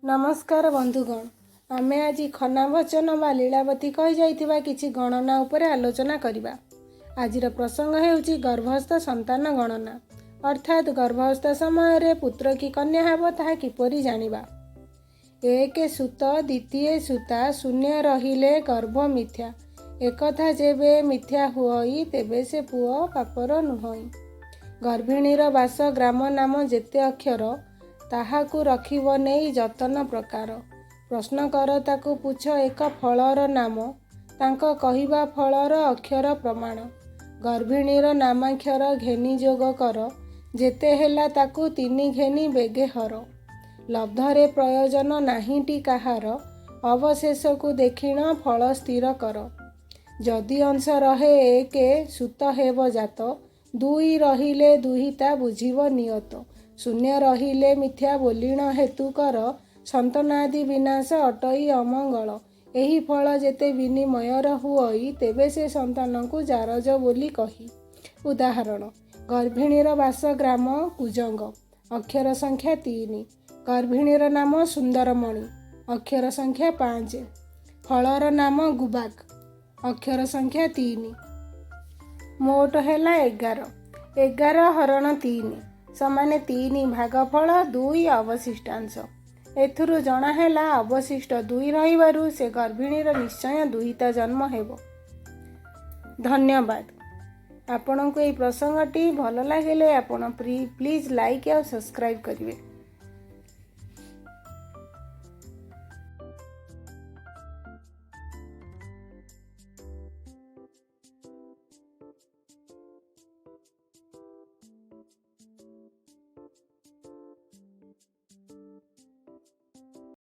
ନମସ୍କାର ବନ୍ଧୁଗଣ, ଆମେ ଆଜି ଖନାବଚନ ବା ଲୀଳାବତୀ କହିଯାଇଥିବା କିଛି ଗଣନା ଉପରେ ଆଲୋଚନା କରିବା। ଆଜିର ପ୍ରସଙ୍ଗ ହେଉଛି ଗର୍ଭସ୍ଥ ସନ୍ତାନ ଗଣନା, ଅର୍ଥାତ୍ ଗର୍ଭାବସ୍ଥା ସମୟରେ ପୁତ୍ର କି କନ୍ୟା ହେବ ତାହା କିପରି ଜାଣିବା। ଏକ ସୁତ ଦ୍ୱିତୀୟ ସୁତା, ଶୂନ୍ୟ ରହିଲେ ଗର୍ଭ ମିଥ୍ୟା। ଏକଥା ଯେବେ ମିଥ୍ୟା ହୁଅଇ, ତେବେ ସେ ପୁଅ ପାପର ନୁହଇ। ଗର୍ଭିଣୀର ବାସ ଗ୍ରାମ ନାମ ଯେତେ ଅକ୍ଷର, ତାହାକୁ ରଖିବ ନେଇ ଯତନ ପ୍ରକାର। ପ୍ରଶ୍ନ କର ତାକୁ ପୁଛ ଏକ ଫଳର ନାମ, ତାଙ୍କ କହିବା ଫଳର ଅକ୍ଷର ପ୍ରମାଣ। ଗର୍ଭିଣୀର ନାମାକ୍ଷର ଘେନି ଯୋଗ କର, ଯେତେ ହେଲା ତାକୁ ତିନି ଘେନି ବେଗେ ହର। ଲବ୍ଧରେ ପ୍ରୟୋଜନ ନାହିଁଟି କାହାର, ଅବଶେଷକୁ ଦେଖିଣ ଫଳ ସ୍ଥିର କର। ଯଦି ଅଂଶ ରହେ ଏକେ, ସୁତ ହେବ ଜାତ। ଦୁଇ ରହିଲେ ଦୁହିତା ବୁଝିବ ନିୟତ। ଶୂନ୍ୟ ରହିଲେ ମିଥ୍ୟା ବୋଲିଣ ହେତୁ କର, ସନ୍ତାନାଦି ବିନାଶ ଅଟଇ ଅମଙ୍ଗଳ। ଏହି ଫଳ ଯେତେ ବିନିମୟର ହୁଅଇ, ତେବେ ସେ ସନ୍ତାନକୁ ଜାରଜ ବୋଲି କହି। ଉଦାହରଣ: ଗର୍ଭିଣୀର ବାସ ଗ୍ରାମ କୁଜଙ୍ଗ, ଅକ୍ଷର ସଂଖ୍ୟା 3। ଗର୍ଭିଣୀର ନାମ ସୁନ୍ଦରମଣି, ଅକ୍ଷର ସଂଖ୍ୟା 5। ଫଳର ନାମ ଗୁବାକ, ଅକ୍ଷର ସଂଖ୍ୟା 3। ମୋଟ ହେଲା 11। 11 ହରଣ 3 ସମାନେ 3 ଭାଗଫଳ 2 ଅବଶିଷ୍ଟାଂଶ। ଏଥିରୁ ଜଣା ହେଲା, ଅବଶିଷ୍ଟ 2 ରହିବାରୁ ସେ ଗର୍ଭିଣୀର ନିଶ୍ଚୟ ଦୁହିତା ଜନ୍ମ ହେବ। ଧନ୍ୟବାଦ। ଆପଣଙ୍କୁ ଏହି ପ୍ରସଙ୍ଗଟି ଭଲ ଲାଗିଲେ ଆପଣ ପ୍ଲିଜ୍ ଲାଇକ୍ ଆଉ ସବସ୍କ୍ରାଇବ୍ କରିବେ।